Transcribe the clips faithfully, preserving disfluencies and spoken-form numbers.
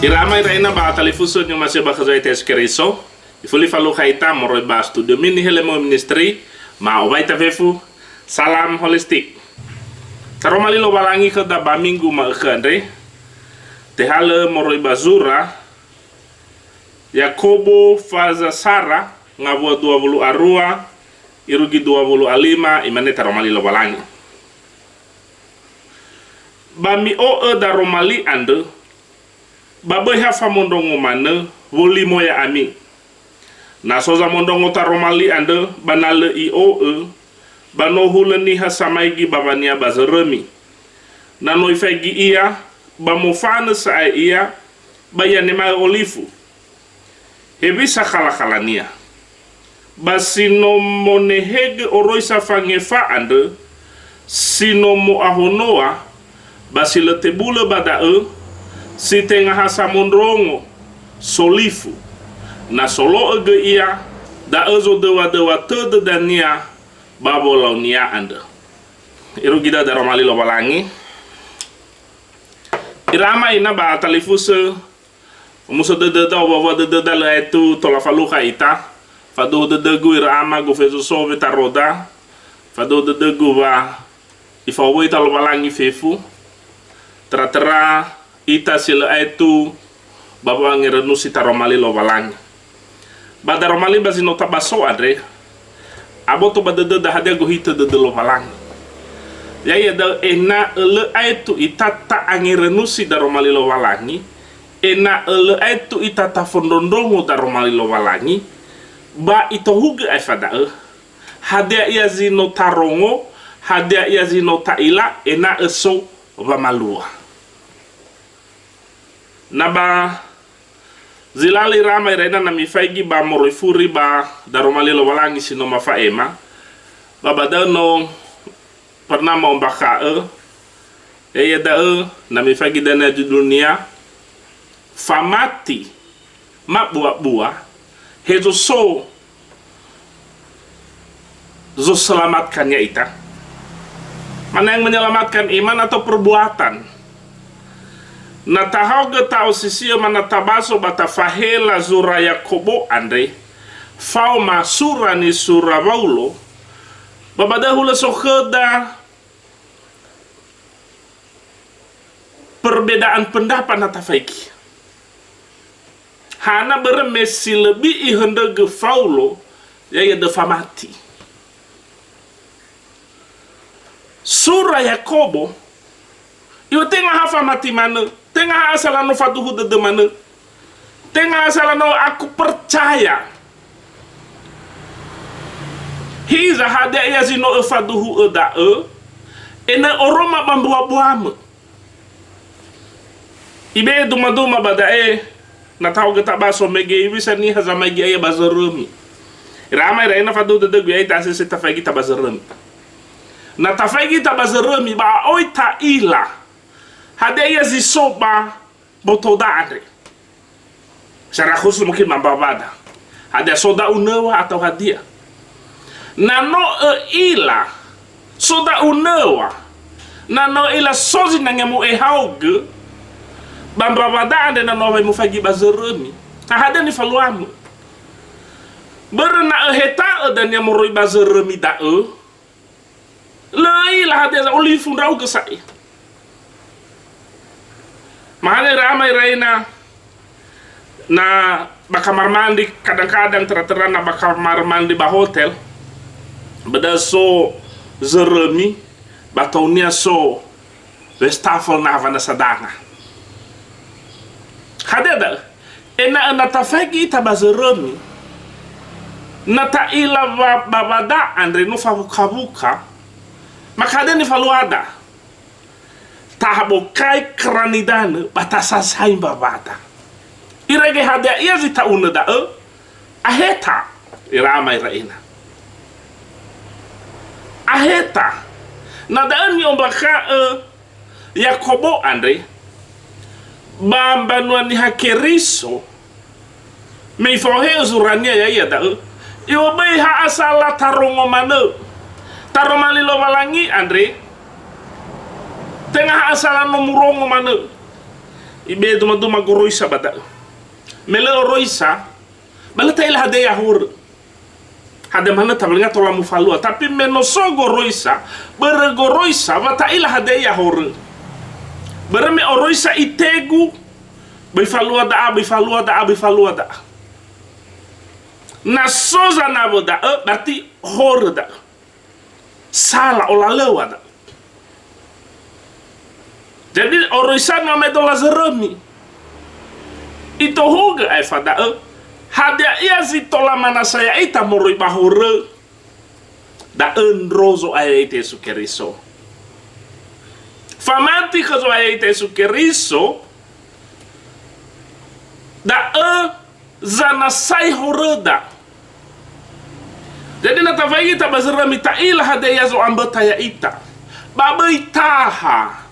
Ira ama ira ina ba talifusö ni'omasi'ö ba khö Zo'aya Yesu Keriso, ifuli falukha ita moroi ba studio mini Helemo Ministry, ma owaita fefu, salam holistik. Taroma li Lowalangi khöda ba minggu ma'ökhö andre, tehalö moroi ba zura Yakobo faza sara, ngawua dua wulu a rua, irugi dua wulu a lima, imane taroma li Lowalangi. Ba mi'o'ö daroma li andrö, ba böi ha famondrongo manö wolimo ya'ami. Na so zamondrongo taroma li andrö, ba na lö i'o'ö, ba no hulö niha samaigi bawania ba zörömi. Na no ifaigi ia, ba mofanö sa'ae ia, ba i'anema'ö olifu. Hewisa khalakhalania? Ba si no monehegö oroisa fangefa andrö, si no mo'ahonoa, ba si lö tebulö ba da'ö, si tenga ha samondrongo, solifu. Na solo'ö göi ia, da'ö zodöwadöwa tödö dania ba wolaunia andrö. Irugi da'ö daroma li Lowalangi. Ira ama ina ba talifusö, omuso dödöda, owawua dödöda lö aetu tola falukha ita. Faduhu dödögu ira ama gofu Yesu so wetaroda. Faduhu dödögu wa ifa'owöi ita Lowalangi fefu. Töra-töra ita si lö aetu ba wa'angerönusi taroma li Lowalangi. Ba daroma li ba zi no tabaso andre, aboto ba dödöda hadia gohitö dödö Lowalangi. Ya'ia da'ö ena'ö lö aetu ita ta'angerönusi daroma li Lowalangi, ena'ö lö aetu ita tafondrondrongo daroma li Lowalangi, ba itohugö aefa da'ö, hadia ia zi no tarongo, hadia ia zi no ta'ila, ena'ö so wamalua. Na ba zi lala ira ama ira ina na mifaigi ba moroi furi ba daroma li Lowalangi si no mafa'ema, ba ba da'ö no pernah ma'ombakha'ö, ya'ia da'ö na mifaigi dania judulnia, Famati Ma'buabua, Hezo So Zoselamatkan ya'ita. Mana yang menyelamatkan, iman atau perbuatan? Na tahaogö ta'osisi'ö ma na tabaso ba tafahela zura Yakobo andre, faoma sura nisura Waulo, ba ba da'ö hulö so khöda perbedaan pendapat na tafaigi. Hana börö me si löbi ihöndrögö Faulo, ya'ia da'ö famati. Sura Yakobo, iwa tenga ha famati manö, tenga ha asala no faduhu dödö manö. Tenga asala no aku percaya. Hiza hadia ia zi no öfaduhu'ö da'ö, ena'ö oroma ba mbuabuamö. Ibe'e dumaduma ba da'e, na tahaogö tabaso mege iwisa niha zamaigi ia ba zörömi. Ira ama ira ina faduhu dödögu ya'ita asese tafaigi ta ba zörömi. Na tafaigi ta ba zörömi, ba a'oi ta'ila hadia ia zi so ba botoda andre. Secara khusus mungkin ba mbawada. Hadia so da'unöwa atau hadia? Na no ö'ila so da'unöwa, na no ö'ila so zinangea mu'ehaogö, ba mbawada andre na no awai mufaigi ba zörömi. Na hadia nifaluamö? Börö na öheta'ö dania moroi ba zörömi da'ö, lö ö'ila hadia olifu ndra'ugö sa'ae. Mahane ira ama ira ina, na ba kamar mandi, kadang-kadang töra-töra na ba kamar mandi ba hotel, ba da'ö so zörömi, ba taunia so wastafel na awa na sadanga. Hadia da'ö? Ena'ö na tafaigi ita ba zörömi, na ta'ila wa-, mbawada andre no fawuka-wuka, maka hadia nifaluada? Tahabokai kerani danö ba tasasai mbawada. Irege hadia ia zi ta'unö da'ö? Aheta, ira ama ira ina. Aheta. Na da'ö ni'ombakha'ö Yakobo andre, ba mbanua Niha Keriso, me ifaohe'ö zurania ya'ia da'ö, iwa böi ha asala tarongo manö. Taroma li Lowalangi andre, tenga ha asala no murongo manö. Ibe'e dumaduma goroisa ba da'ö. Me lö oroisa, ba lö ta'ila hadia ia horö. Hadia manö tabalinga tola mufalua. Tapi me no so goroisa, börö goroisa, wa ta'ila hadia ia horö. Börö me oroisa itegu, böi falua da'a, böi falua da'a, böi falua da'a. Na so zanawö da'ö, berarti horö da'ö. Sala, olalöŵa da'ö. Jadi, oroisa no amaedola zörömi. Itohugö aefa da'ö, hadia ia zi tola manasa ya'ita moroi ba horö, da'ö ndro Zo'aya ya'ita Yesu Keriso. Famati khö Zo'aya ya'ita Yesu Keriso, da'ö zanasai horöda. Jadi na tafaigi ita ba zörömi, ta'ila hadia ia zo'amböta ya'ita. Ba böi taha.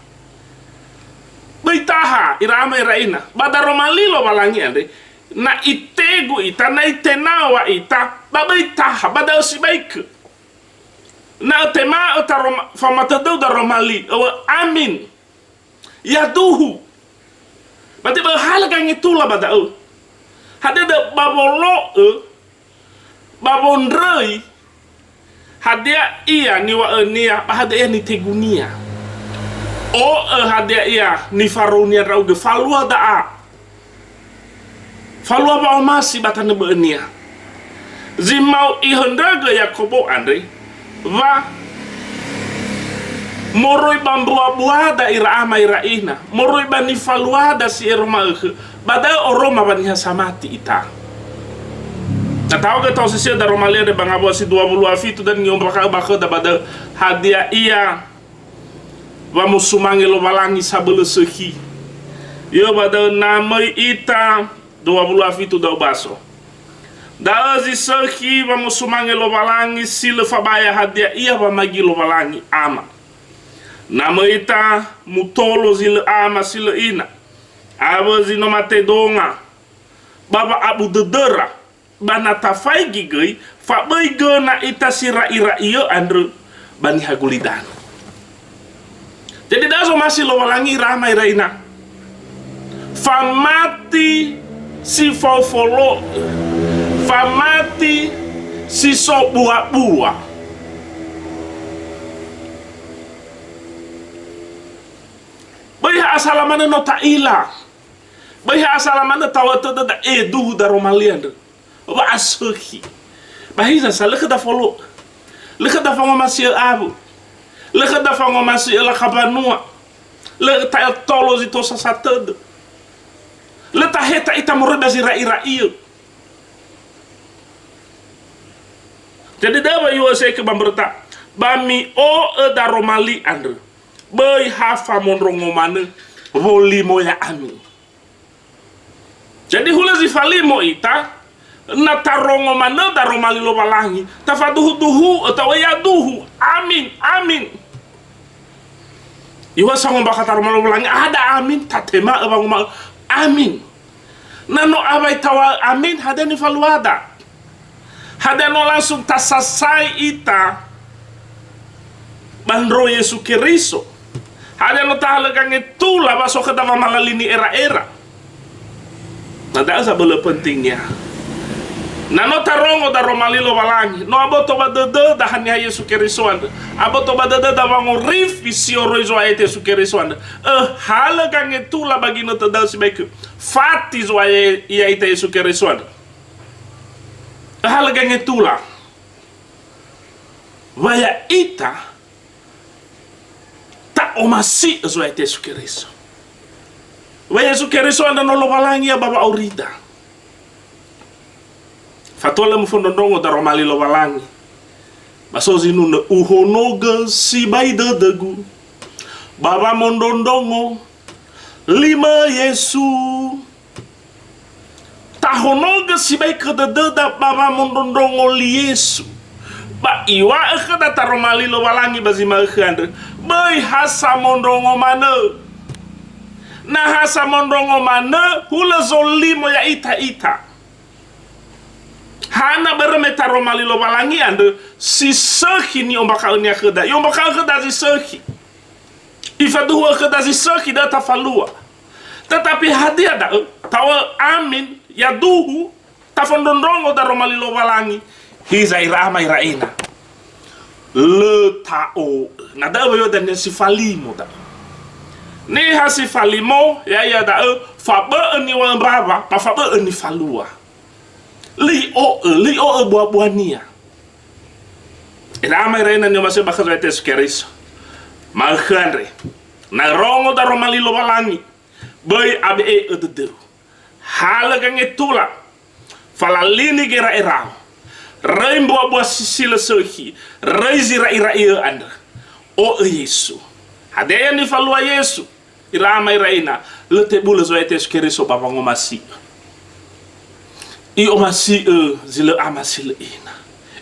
Böi taha, ira ama ira ina. Ba daroma li Lowalangi andre, na itegu ita, na itenawö ita, ba böi taha, ba da'ö sibai khö. Na ötema'ö taroma-, famatödöu daroma li, öŵa'ö amin. Yaduhu. Berarti ba halö gangetula ba da'ö. Hadia da'ö ba wolo'ö, ba wondröi, hadia ia niŵa'önia, ba hadia ia nitegunia. O'ö hadia ia nifarounia ndra'ugö, falua da'a. Falua wa'omasi ba tanö bö'önia. Zi mau ihöndragö Yakobo andre, wa moroi ba mbuabuada ira ama ira ina, moroi ba nifaluada si ero ma'ökhö, ba da'ö oroma wa niha samati ita. Na taogö taosisi'ö daroma li andre ba ngawua si dua wulu a fitu dan ni'ombakha'ö ba khöda ba da'ö, hadia ia wa mosumange Lowalangi sabölö sökhi. Yö ba da'ö na möi ita, dua wulu a fitu da'ö baso. Da'ö zi sökhi wa mosumange Lowalangi si lö fabaya hadia ia wamagi Lowalangi Ama. Na möi ita mutolo zi lö ama si lö ina, awö zi no mate donga, ba wa'abu dödöra, ba na tafaigi göi, faböi göna ita si ra'ira'iö andrö ba niha gulidanö. Jadi, da'ö zomasi Lowalangi ira ama ira ina. Famati si fao folo'ö. Famati si so buabua. Böi ha asala manö no ta'ila. Böi ha asala manö taŵa'ö tödö da'e duhu daroma li andrö. Wa'asökhi. Ba hiza sa lö khöda folo'ö. Lö khöda fangomasi'ö awö. Lö khöda fangomasi'ö lakha mbanua. Lö ta'atolo zi tosa satödö. Lö taheta ita moroi ba zi ra'ira'iö. Jadi da'ö wa i'o'ö sa'ae khö ba mböröta. Ba mi'o'ö daroma li andrö. Böi ha famondrongo manö wolimo ya'ami. Jadi hulö zi falimo ita, na tarongo manö daroma li Lowalangi, tafaduhuduhu'ö, ta'oya duhu, amin, amin. Iŵa'ö sangombakha taroma Lowalangi, ada amin, tatema'ö wanguma'ö, amin. Na no awai taŵa'ö amin, hadia nifaluada? Hadia no langsung tasasai ita ba ndro Yesu Keriso? Hadia no tahalö gangetula wa so khöda wamalali ni'era'era? Na da'ö zabölö pentingnya. Na no tarongo daroma li Lowalangi, no aboto ba dödöda haniha Yesu Keriso andrö. Aboto ba dödöda wangorifi si oroi Zo'aya Yesu Keriso andrö. Öhalö gangetula ba ginötö da'ö sibai khö. Fati Zo'aya ya'ita Yesu Keriso andrö. Öhalö gangetula. Wa ya'ita ta'omasi'ö Zo'aya Yesu Keriso. Wa Yesu Keriso andrö no Lowalangi ia ba wa'aurida. Fatua lö mufondrondrongo daroma li Lowalangi. Ba so zinunö, uhonogö sibai dödögu ba wamondrondrongo li Yesu. Tahonogö sibai khö dödöda ba wamondrondrongo li Yesu. Ba iŵa'ö khöda taroma li Lowalangi ba zi ma'ökhö andrö, böi ha samondrongo manö. Na ha samondrongo manö, hulö zolimo ya'ita ita. Hana börö me taroma li Lowalangi andrö, si sökhi ni'ombakha'önia khöda. I'ombakha'ö khöda zi sökhi. Ifaduhu'ö khöda zi sökhi, da'ö tafalua. Tetapi hadia da'ö? Ta'o'ö amin, yaduhu, tafondrondrongo daroma li Lowalangi. Hiza ira ama ira ina. Lö ta'o'ö. Na da'ö wa yo dania si falimo da'ö. Niha si falimo, ya'ia da'ö, fabö'ö niŵa'ö mbawa, ba fabö'ö nifalua. Lö i'o'ö, lö i'o'ö buabuania. Ira ama ira ina ni'omasi'ö bakha Zo'aya Yesu Keriso. Ma'ökhö andre. Na örongo daroma li Lowalangi, böi abe'e'ö dödöu. Halö gangetula. Falalini gera'erau. Röi mbuabua si, si lö sökhi. Röi zi ra'ira'i'ö andrö. O'ö Yesu. Hadia ya nifalua Yesu? Ira ama ira ina, lö tebulö Zo'aya Yesu Keriso ba wangomasi'ö. I'omasi'ö zi lö ama si lö ina.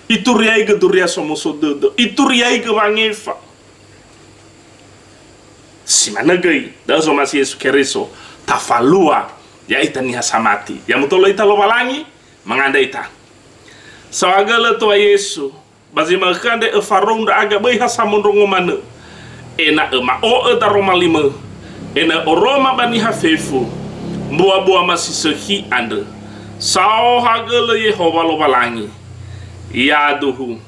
Ituriaigö duria somuso dödö. Ituriaigö wangefa. Si manö göi, da'ö zomasi Yesu Keriso, tafalua ya'ita niha samati. Ya mutolo ita Lowalangi, mangandrö ita. Saohagölö tua Yesu, ba zi ma'ökhö andre öfarou ndra'aga böi ha samondrongo manö, ena'ö ma'o'ö daroma limö, ena'ö oroma ba niha fefu, mbuabua ma si sökhi andrö. Saohagölö Yehowa Lowalangi. Yaduhu.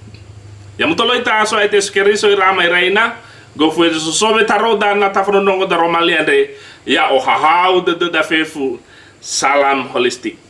Ya mutolo ita So'aya Yesu Keriso ira ama ira ina, gofu Yesu sosowe taroda na tafondrondrongo daroma li andre, ya'ohahau dödöda fefu. Salam holistik.